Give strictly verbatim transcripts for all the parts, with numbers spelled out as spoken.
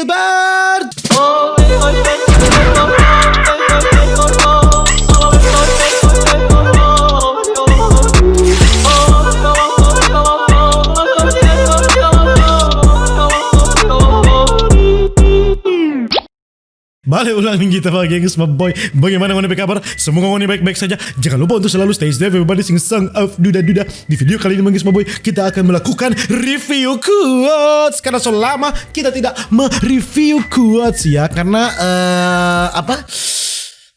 Bert. Bale ulang deng kita, bagengs, my boy. Bagaimana ngoni pe kabar? Semoga ngoni baik-baik saja. Jangan lupa untuk selalu stay safe, everybody, sing song of duda-duda. Di video kali ini, bagengs, my boy, kita akan melakukan review quotes. Karena so lama kita tidak mereview quotes, ya. Karena, eh, apa?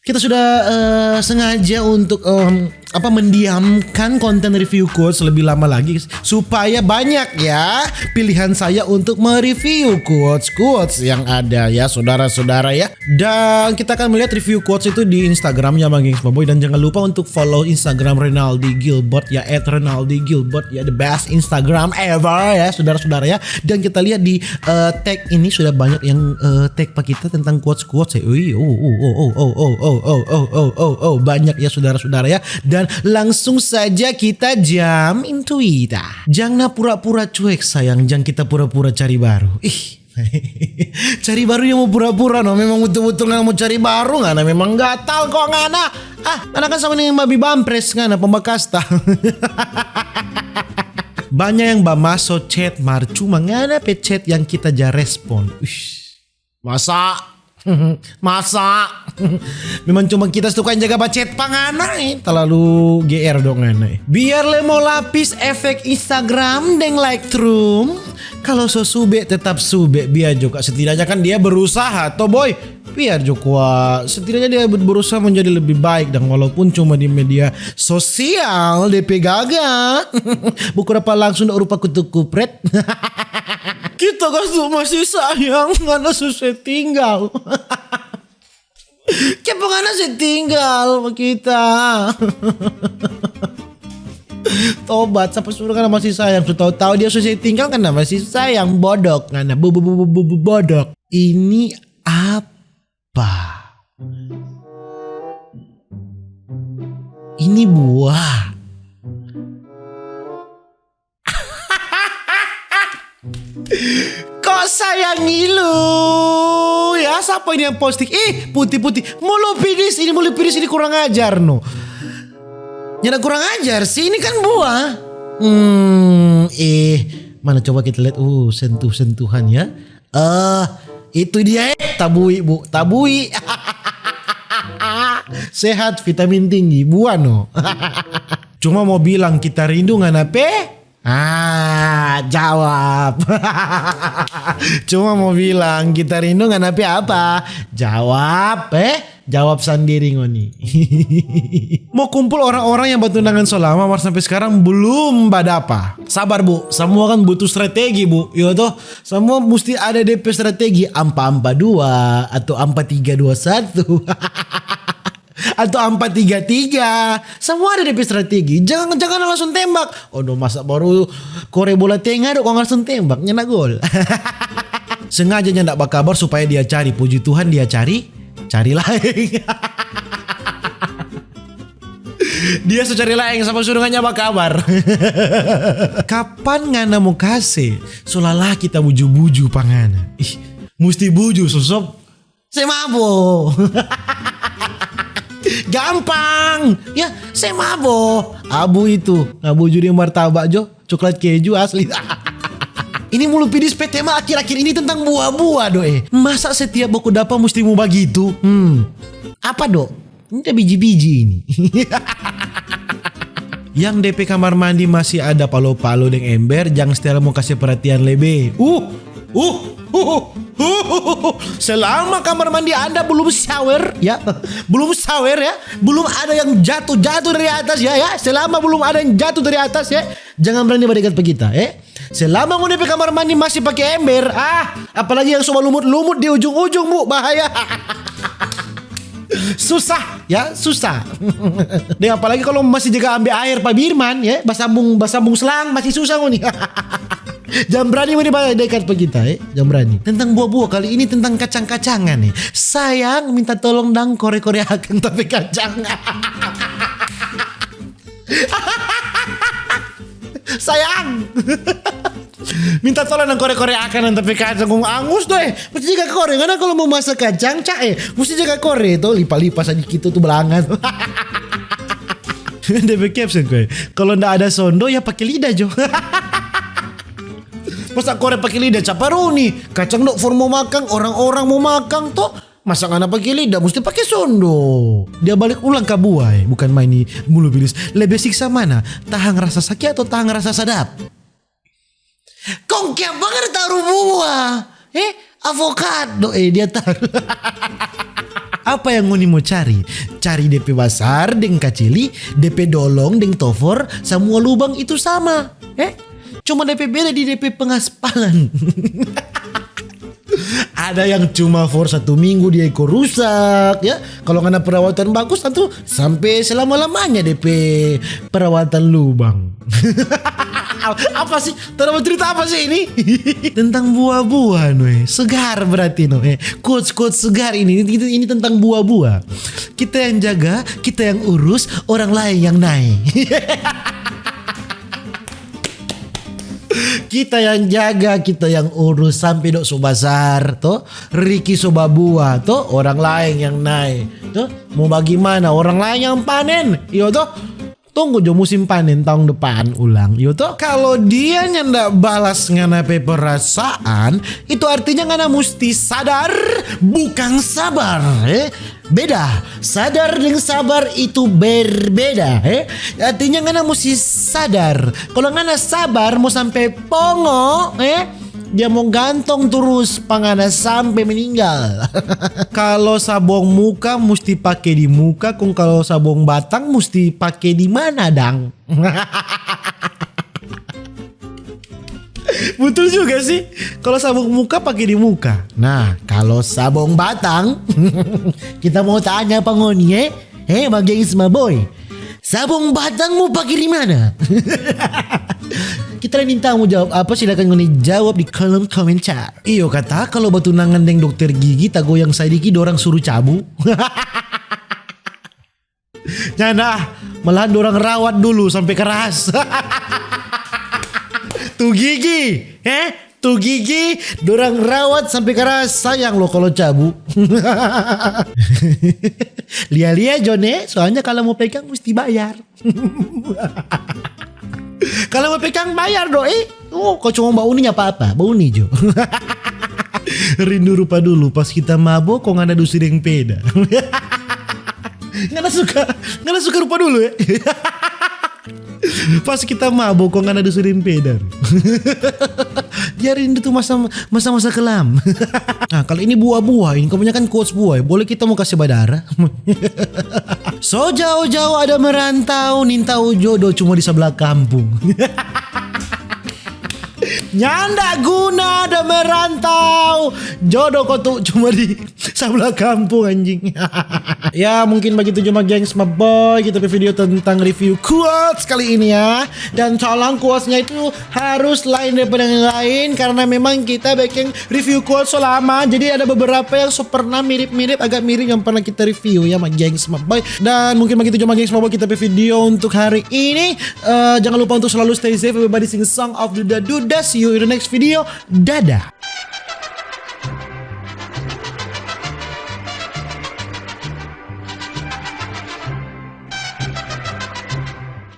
Kita sudah, eh, sengaja untuk, em, apa, mendiamkan konten review quotes lebih lama lagi, supaya banyak, ya, pilihan saya untuk mereview quotes-quotes yang ada, ya, saudara-saudara, ya. Dan kita akan melihat review quotes itu di Instagramnya, bagengs, my boy. Dan jangan lupa untuk follow Instagram Renaldi Gilbert, ya, at Renaldi Gilbert, ya, the best Instagram ever, ya, saudara-saudara, ya. Dan kita lihat di, eh, tag ini sudah banyak yang, eh, tag pa kita tentang quotes-quotes, ya. Ui, oh, oh, banyak, ya, saudara-saudara, ya. Dan langsung saja kita jump into it, ah. Jang na pura-pura cuek, sayang, jang kita pura-pura cari baru. Ih. Cari baru yang mo pura-pura, no. Memang betul-betul ngana mo cari baru, ngana memang gatal kong ngana. Ah, ngana kan sama deng babi bampres, ngana pembakasta. Banyak yang bamaso chat, mar cuma ngana pe chat yang kita ja respon. Uish. Masa? Masa? Memang cuma kita suka yang jaga bacet pa ngana, eh. Talalu G R dong ngana, eh. Biar le mo lapis efek Instagram deng Lightroom, kalo so sube tetap sube, biar jo kwa. Setidaknya kan dia berusaha, to, boy. Biar jo kwa, setidaknya dia ber-, berusaha menjadi lebih baik, dan walaupun cuma di media sosial, depe gaga. Buku dapa langsung da rupa kutu kupret. Kita katu masih sayang, ngana so se tinggal. Kiapa ngana se tinggal pa kita? Tobat, sapa suruh ngana masih sayang? So tau-tau dia so se tinggal, ngana masih sayang, bodok ngana, bu-, bu-, bu-, bu-, bu-, bu-, bodok. Ini apa? Ini buah. Kok saya ngilu? Ya, sapa ini yang posting? Ih, putih-putih. Mulu pidis, ini mulu pidis, ini kurang ajar, no. Nyanda kurang ajar sih, ini kan buah. Hmm, eh, mana coba kita lihat. Uh, sentuh-sentuhan ya. Eh, itu dia, eh. Tabui, Bu. Tabui. Sehat, vitamin tinggi. Buah, no. Cuma mo bilang kita rindu ngana pe? Ah, jawab. Cuma mo bilang kita rindu ngana pe apa? Jawab, eh? Jawab sandiri ngoni. Mo kumpul orang-orang yang batunangan so lama mar sampe skarang belum badapa. Sabar, Bu, samua kan butuh strategi, Bu. Iyo to? Samua musti ada depe strategi, ampa-ampa dua atau ampa tiga dua satu. Atau ampa tiga tiga. Samua ada depe strategi. Jangan, jangan langsung tembak. Oh, no, masa baru kore bola tenga do kong langsung tembak, nyanda gol. Sengaja nyanda bakabar supaya dia cari. Puji Tuhan, dia cari, cari laeng. Dia so cari laeng, sapa suruh ngana bakabar? Kapan ngana mo kase? So lalaki tabuju-buju pa ngana. Ih, musti buju, sosop. Se mabo. Gampang. Ya, se mabo. Abu itu. Abu juri martabak jo. Coklat keju asli. Ini mulu pidis pe tema akhir-akhir ini tentang buah-buah, do, eh. Masa setiap baku dapa musti mo bagitu? Hmm. Apa, do? Ini da biji-biji ini. Yang depe kamar mandi masih ada palo-palo deng ember, jang setel mo kase perhatian lebe. Uh, uh, uh, uh, uh, uh, uh. Selama kamar mandi Anda belum shower, ya, belum shower, ya, belum ada yang jatuh-jatuh dari atas, ya, ya, selama belum ada yang jatuh dari atas, ya, jangan berani badekat pa kita, eh. Selama ngoni pe kamar mandi masih pake ember, ah, apalagi yang so balumut-lumut di ujung-ujung, Bu, bahaya. Susah, ya, susah. Deng apalagi kalau masih jaga ambe aer pa Birman, ya, basambung, basambung selang, masih susah ngoni. Jang brani ngoni ba dekat pa kita, eh. Jang brani. Tentang buah-buah, kali ini tentang kacang-kacangan, nih. Sayang, minta tolong dang kore-kore akang tapi kacang. Sayang. Tatola nang kore-kore akang nang tapi kacang kong angus to, eh. Musti jaga kore, ngana kalau mo masa kacang, ca, eh, musti jaga kore to, lipa-lipa sadiki tu, tu balanga tu. Depe caption kue, kalau nda ada sondo, ya pake lidah jo. Masa kore pake lidah, caparuni? Kacang dok for mo makang, orang-orang mo makang to. Masa ngana pake lidah, musti pake sondo. Dia balik ulang ka buah, eh. Bukan main ni bulu bilis. Lebe siksa mana? Tahang rasa saki atau tahang rasa sadap? Kong kiapa ngana taru buah? Eh, avokado, eh, dia taru. Apa yang ngoni mo cari? Cari depe basar deng kacili, depe dolong deng tofor, samua lubang itu sama. Eh? Cuma depe beda di depe pengaspalan. Ada yang cuma for satu minggu dia iko rusak, ya. Kalau ngana perawatan bagus, tentu sampe selama-lamanya depe perawatan lubang. Apa sih? Tara mau cerita apa sih ini? Tentang buah-buah, no, eh. Segar berarti, no, eh. Quotes-quotes segar ini, ini, ini tentang buah-buah. Kita yang jaga, kita yang urus, orang lain yang naik. Kita yang jaga, kita yang urus, sampe dok so basar, to. Riki so babua, to. Orang lain yang naik, to. Mau bagimana? Orang lain yang panen, iyo, to. Tunggu jo musim panen tahun depan ulang, iyo to. Kalo dia nyanda balas ngana pe perasaan, itu artinya ngana musti sadar, bukang sabar, eh. Beda, sadar deng sabar itu berbeda, eh. Artinya ngana musti sadar. Kalo ngana sabar mo sampe pongo, eh, dia mo gantong turus pa ngana sampe meninggal. Kalo sabong muka musti pake di muka, kong kalo sabong batang musti pake di mana dang? Betul juga sih, kalo sabong muka pake di muka. Nah, kalo sabong batang, kita mo tanya pa ngoni, eh? Eh, ma gengs, ma boy. Sabong batang mo pake di mana? Kita lei ninta mo jawab apa, silakan ngoni jawab di kolom komentar. Iyo kata, kalo batunangan deng dokter gigi, tagoyang sadiki, dorang suru cabu. Nyanda, malahan dorang rawat dulu sampe keras. Tu gigi, eh? Tu gigi, dorang rawat sampe keras. Sayang lo kalo cabu. Lia-lia jo ne, soalnya kalo mo pegang musti bayar. Kalo mo pegang bayar doi. Oh, kalo cuma bauni nyapa apa, bauni jo. Rindu rupa dulu pas kita mabo, kong ngana dusu deng peda. Ngana suka, ngana suka rupa dulu ya. Pas kita mabo, kong ngana dusu deng peda. Dia rindu tu masa, masa-masa kelam. Nah, kalo ini buah-buah, ini kebanyakan quotes buah ya. Boleh kita mo kase badara. So jao-jao ada merantau, nintau jodo cuma di sabla kampung. Nyanda guna ada merantau, jodo ko tu cuma di sabla kampung, anjing. Ya, mungkin bagitu cuma, gengs, ma boy, kita pe video tentang review quotes kali ini ya. Dan tolong quotesnya itu harus lain daripada yang lain, karena memang kita bikin review quotes so lama, jadi ada beberapa yang so pernah mirip-mirip, agak mirip yang pernah kita review ya, ma gengs, ma boy. Dan mungkin bagitu cuma, gengs, ma boy, kita pe video untuk hari ini. Eh, jangan lupa untuk selalu stay safe, everybody sing song of Duda Duda. See you in the next video. Dadah.